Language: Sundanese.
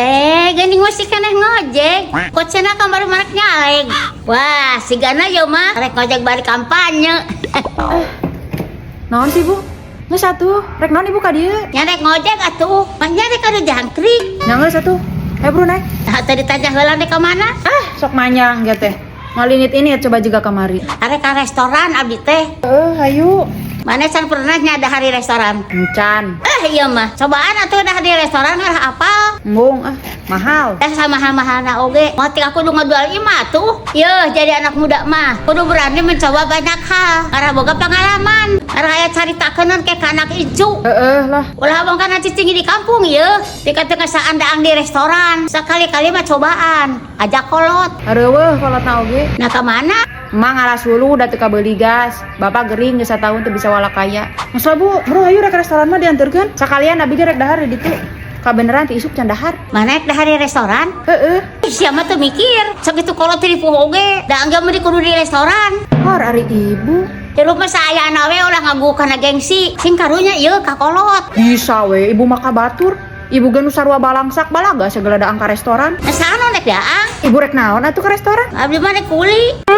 Eh, geuning masih keneh ngojek. Kok cenah kamari mah rek nyaleg. Wah, sigana ieu mah rek ngojek bari kampanye. Naon sih, Bu? Geus atuh, rek naon Ibu ka dieu? Nya rek ngojek atuh. Mah nya rek anu jangkrik. Nya geus atuh. Eh, bro, naik. Nah, tadi tanya heula rek ka mana? Ah, sok manyang gitu teh. Malinit ini coba juga kamari. Arek ka restoran abdi teh. Eh, hayu. Mana can pernah nya dahar di restoran? Encan. Eh, iya mah. Cobaan atuh dahar di restoran ngarah apal. Embung ah, mahal. Eh, sama mahal-mahalna oge. Motik aku udah ngajual imah tuh. Yeuh, jadi anak muda mah kudu berani mencoba banyak hal. Ngarah boga pengalaman. Ngarah aya caritakeun ke ka anak incu. Heeh lah. Ulah abang kana cicing di kampung ye. Tika tengah saan daang di restoran. Sekali-kali mah cobaan. Ajak kolot. Areuweuh kolotna oge. Nah, ka mana? Emak ngalas hulu udah teu kabeuli gas. Bapak gering geus satahun teu bisa walakaya. Geus lah, Bu, bro, ayo rek restoran mah dianterkeun. Sakalian abi ge rek dahar di ditu. Kabeneran ti isuk can dahar. Mana rek dahar di restoran? Heeh. Ih, siapa tuh mikir? Sakitu kolot teh dipuh oge. Da angga mah di kudu di restoran. Hor ari Ibu. Hirup mah saayana we, ulah nganggu kana gengsi. Sing karunya ieu ka kolot. Bisa we Ibu mah ka batur. Ibu ge nu sarua balangsak balaga segala daang ka restoran. Nah, saha nu rek daang? Ibu rek naon atuh ke restoran? Abdi mah rek kuli.